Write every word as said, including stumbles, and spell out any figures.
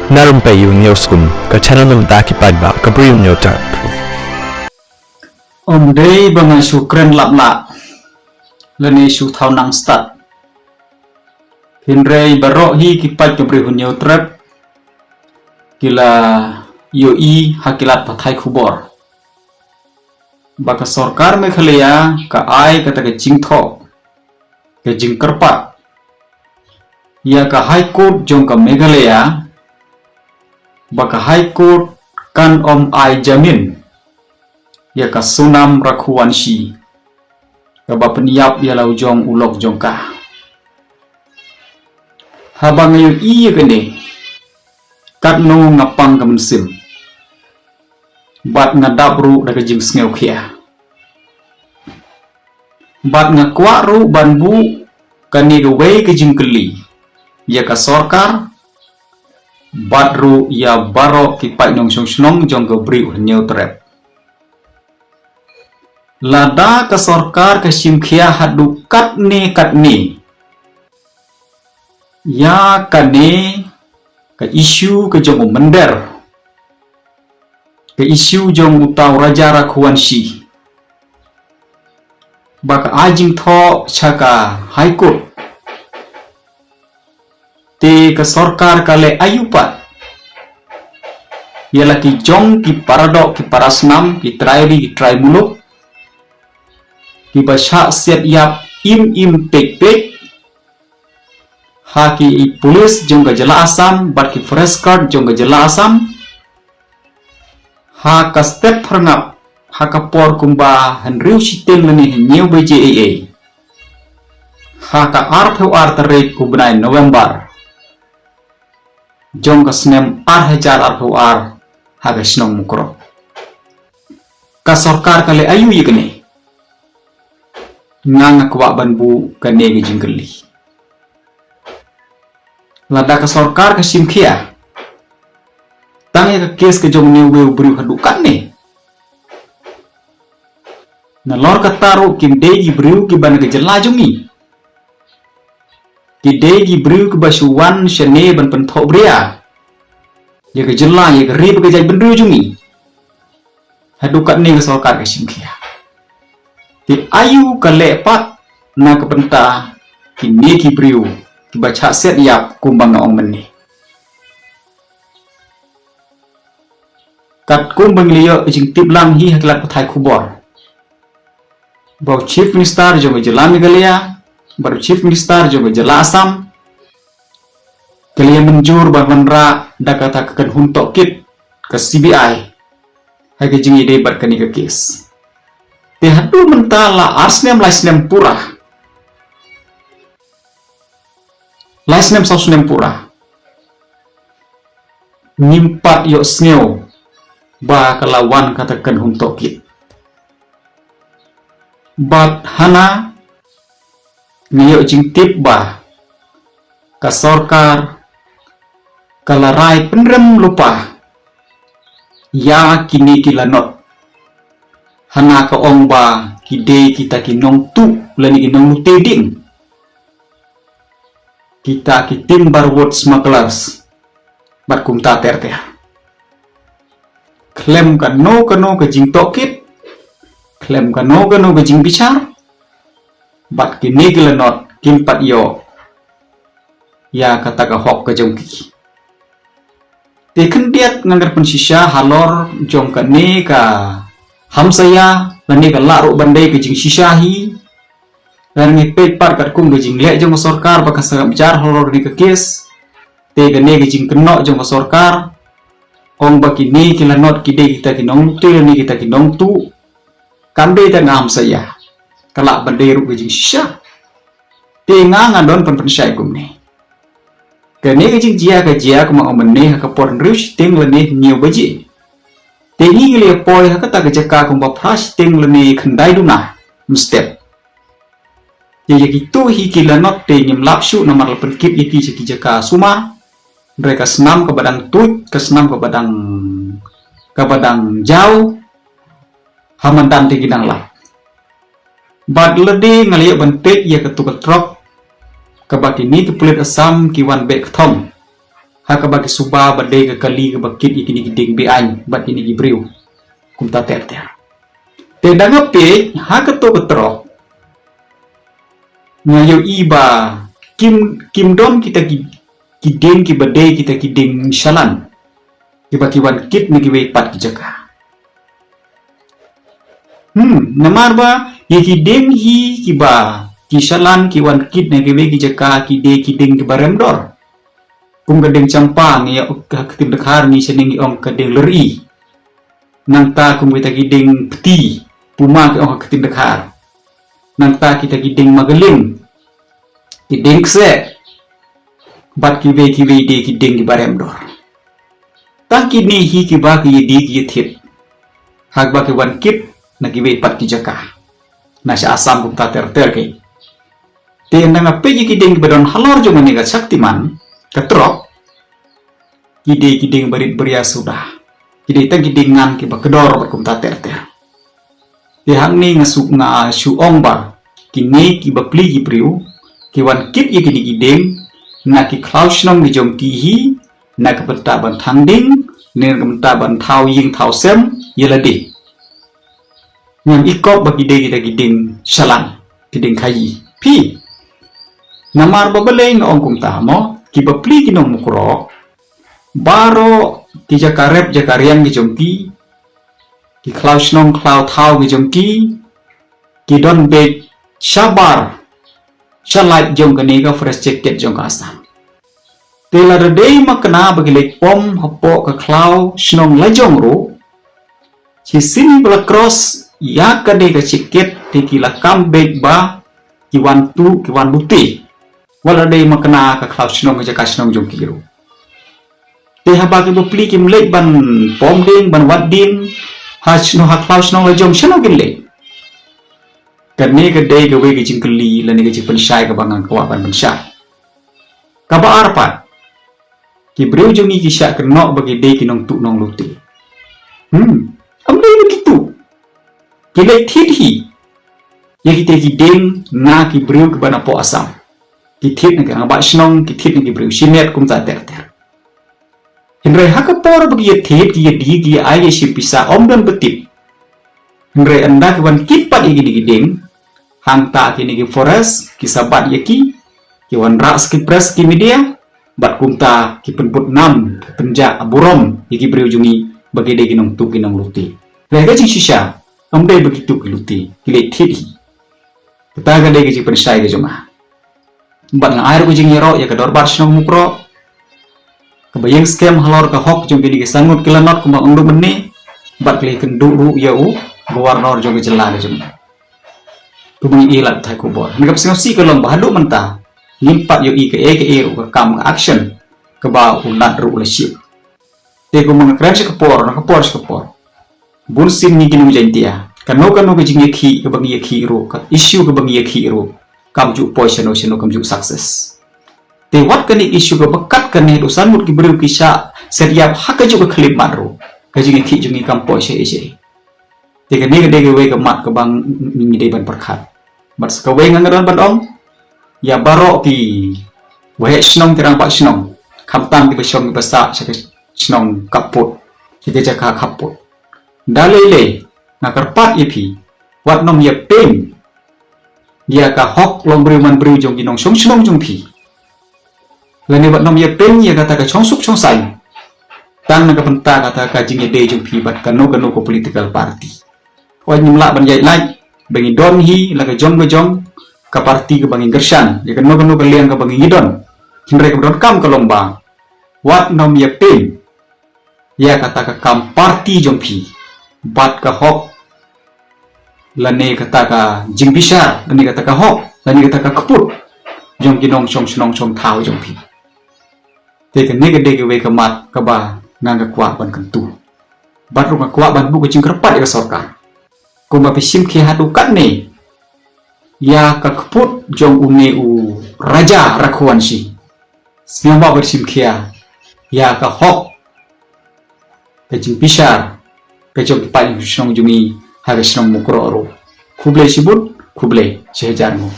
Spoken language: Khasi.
Na Rympei U Hynñiewskum, ka channel na ka bynta ki paidbah ka Bri U Hynñiewtrep. Ym dei ba nga shu kren lap lah lane shu thaw nang stad. Hynrei baroh hi ki paid ka Bri U Hynñiewtrep ki la ïohi ha ki lad pathai khubor ba ka sorkar Meghalaya ka ai kata ka jingthoh, ka jingkyrpad ïa ka High Court jong ka Meghalaya, ba ka High Court kan ym ai jamin ïa ka Sonam Raghuvanshi, kaba pynïap ïa la u jong u lok jong ka. Haba nga ïohi ïa kane, katno nga pang ka mynsiem bad nga dap ruh da ka jingsngewkhia. Bad nga kwah ruh ban buh kane kawei ka jingkylli ïa ka sorkar bad ruh ïa baroh ki paid nongshong shnong jong ka Bri U Hynñiewtrep. Lada ka sorkar ka shim khia haduh katne katne ïa kane ka issue ka jong u mynder, ka issue jong uta u Raja Raghuvanshi, ba ka ai jingthoh sha ka High Court, te ka sorkar ka leh aïu pat ïa la ki jong ki paradoh ki parasnam, ki trai ri ki trai muluk, kiba shah siat ïap im im peit peit ha ki police jong ka jylla Assam bad ki forest guard jong ka jylla Assam, ha ka step pharngap ha ka por kumba hynriew shiteng lane hynñiew baje eiei ha ka arphew ar tarik u bnai November jong ka snem ar hajar arphew ar ha ka shnong Mukroh. Ka sorkar ka leh aïu ïa kane? Nga nga kwah ban buh kane ka jingkylli. Lada ka sorkar ka shim khia tang ïa ka kes ka jong une uwei u briew haduh katne, nalor kata ruh kim dei ki briew kiba na ka jylla jong ngi. Ki dei ki briew kiba shu wan shane ban pynthohbria ïa ka jylla, ïa ka ri bad ka jaitbynriew jong ngi. Haduh katne ka sorkar ka shim khia. Te aïu ka leh pat na ka bynta kine ki briew kiba shah siat ïap kumba nga ong mynne? Katkum ba ngi la ïoh ka jingtip lang hi ha ki lad pathai khubor, ba u Chief Minister jong ka jylla Meghalaya bad u Chief Minister jong ka jylla Assam ki la ïa mynjur ban wanrah da kata ka kynhun tohkit ka C B I ha ka jingïadei bad kane ka kes. Te haduh mynta la ar snem lai snem pura, lai snem saw snem pura, ngim pat ïohsngew ba ka la wan kata ka kynhun tohkit. Bad hana nga ïoh jingtip ba ka sorkar ka la rai pynrem lypa ïa kine ki lanot, hana ka ong ba ki dei kita ki nongtuh lane ki nonglute dieng, kita ki timber wood smugglers bad kumta ter ter. Khlem kano kano ka jingtohkit, khlem kano kano ka jingbishar, bad kine ki lanot kim pat ïoh ïa kata ka hok ka jong ki. Te khyndiat ngan pynshisha halor jong kane ka hamsaia lane ka lah ruh ban dei ka jingshisha hi. Ngan ngi peit pat katkum ka jingleh jong ka sorkar ba ka sngap jar halor kane ka kes. Te kane ka jingkynnoh jong ka sorkar, ong ba kine ki lanot ki dei kita ki nonglute lane kita ki nongtuh, kam dei tang hamsaia, ka lah ban dei ruh ka jingshisha. Te nga nga don pynpynshai kumne. Kane ka jingjia ka jia kumba ong mynne ha ka por hynriew shiteng lane hynñiew baje. Te ngi ngi la poi ha kata ka jaka kumba phra shiteng lane khyndai duna mynstep. Ïa, ïa kito hi ki lanot te ngim lap shuh namar la pynkit ïa ki sha ki jaka sumar. Hynrei ka snam kaba dang tuid, ka snam kaba dang, kaba dang jaw ha madan te ki dang lap. Bad lade nga la ïoh ban peit ïa kato ka trok kaba kine ki pulit Assam ki wan beh kthong. Ha kaba ki suba ba dei ka kali kaba kit ïa kine ki dieng be-aiñ bad kine ki briew kumta ter ter. Te da nga peit ha kato ka trok, nga ïohi ba kim, kim don kita ki, ki dieng kiba dei kita ki dieng shalan kiba ki wan kit na kiwei pat ki jaka. Hmm, namar ba ïa ki dieng hi kiba ki shalan ki wan kit na kiwei ki jaka ki dei ki dieng kiba rem dor. Kum ka dieng champa ngi ïa ka ktien Dkhar ngi sha ngi ong ka dieng lari. Nangta kum kita ki dieng pti, puma ki ong ha ka ktien Dkhar. Nangta kita ki dieng magaling, ki dieng kseh, bad kiwei kiwei de ki dieng kiba rem dor. Tang kine hi kiba ki ïa die ki ïa thied ha kaba ki wan kit na kiwei pat ki jaka. Na sha Assam kumta ter ter ki. Te nang ap ïa ki dieng kiba don halor jong kane ka Shaktiman, ka trok, ki dei ki dieng barit baria suda. Ki dei tang ki dieng ngan kiba kdor bad kumta ter ter. Te hangne nga shu, nga shu ong ba kine kiba pli ki briew ki wan kit ïa kine ki dieng na ki khlaw shnong ki jong ki hi, na ka bynta ban thang dieng, ne na ka bynta ban thaw ïing thaw sem ïa lade. Ngam i kop ba ki dei kita ki dieng shalan, ki dieng khaïi. Phi, namar ba balei nga ong kumta mo, kiba pli ki nong Mukroh, baroh ki jaka rep jaka riang ki jong ki, ki khlaw shnong khlaw thaw ki jong ki, ki don beit shabar sha lait jong kane ka forest check gate jong ka Assam. Te lada dei ma kane ba ki leit pom hapoh ka khlaw shnong lajong ruh, shisien ba la cross ïa kane ka check gate te ki la kam beit ba ki wan tuh, ki wan lute. Wat la dei ma kane ka khlaw shnong, ka jaka shnong jong ki ruh. Te haba kiba pli kim leit ban pom dieng, ban wad dieng ha shnong, ha khlaw shnong lajong, shano kin leit? Kane ka dei kawei ka jingkylli lane ka jingpynshai kaba nga kwah ban pynshai. Kaba ar pat, ki briew jong ngi ki shah kynnoh ba ki dei ki nongtuh nonglute. Hmm, ym dei ba ki tuh. Ki leit thied hi ïa kita ki dieng na ki briew kiba napoh Assam. Ki thied na ki rangbah shnong, ki thied na ki briew shimet kumta ter ter. Hynrei ha ka por ba ki ïa thied, ki ïa die, ki ïa ai, ki ïa shim pisa, ym don ba tip. Hynrei ynda ki wan kit pat ïa kine ki dieng, hangta kine ki forest ki sa bat ïa ki, ki wanrah sha ki press, ki media, bad kumta ki pynbud nam, ki pynjah burom ïa ki briew jong ngi ba ki dei ki nongtuh ki nonglute. Hynrei ka jingshisha, ym dei ba ki tuh ki lute, ki leit thied hi. Kata ka dei ka jingpynshai ka jong nga. Bad nga ai ruh ka jingïaroh ïa ka Dorbar Shnong Mukroh kaba ïeng skhem halor ka hok jong kine ki san ngut ki lanot kumba nga ong mynne, bad ka la ïakynduh ruh ïa u Governor jong ka jylla ka jong ngi. Kumba ngi ïohi lad thait khubor, na ka sngewsih ka long ba haduh mynta ngim pat ïohi kaei kaei ruh ka kam, ka action kaba u Lat ruh u la shim. Te kumba nga kren sha ka por na ka por sha ka por, bun sien ngi ki nong Jaintia, kano kano ka jingïakhih kaba ngi ïakhih ruh, ka issue kaba ngi ïakhih ruh, kam ju poi shano shano, kam ju success. Te wat kane issue kaba kat kane, u san ngut ki briew ki shah set ïap ha kajuh ka khyllipmat ruh, ka jingïakhih jong ngi kam poi shaei shaei. Te kane ka dei kawei ka mat kaba ngi dei ban pyrkhat. Bad sa kawei nga don ban ong ïa baroh ki waheh shnong, ki rangbah shnong, khamtam kiba shong kiba sah sha ka shnong khappud, sha ka jaka khappud, da lei lei nga kyrpad ïa phi, wat nym ïa pyn ïa ka hok long briew man briew jong ki nongshong shnong jong phi, lane wat nym ïa pyn ïa kata ka shongsuk shongsaiñ tang na ka bynta kata ka jingïadei jong phi bad kano kano ka political party. Wat ngim lah ban ïaid lait ba ngi don hi la ka jong ka jong ka party kaba ngi kyrshan, ïa kano kano ka liang kaba ngi don. Hynrei kaba donkam ka long ba wat nym ïa pyn ïa kata ka kam party jong phi bad ka hok, lane kata ka jingbishar, lane kata ka hok, lane kata ka kput jong ki nongshong shnong shong thaw jong phi. Te kane ka dei kawei ka mat kaba nga nga kwah ban kyntu. Bad ruh nga kwah ban buh ka jingkyrpad ïa ka sorkar, kumba phi shim khia haduh katne ïa ka kput jong une u Raja Raghuvans Singh, sngewbha ban shim khia ïa ka hok, ka jingbishar ka jong ki paid nongshong shnong jong ngi ha ka shnong Mukroh ruh. Khublei shibun, khublei shihajar nguh.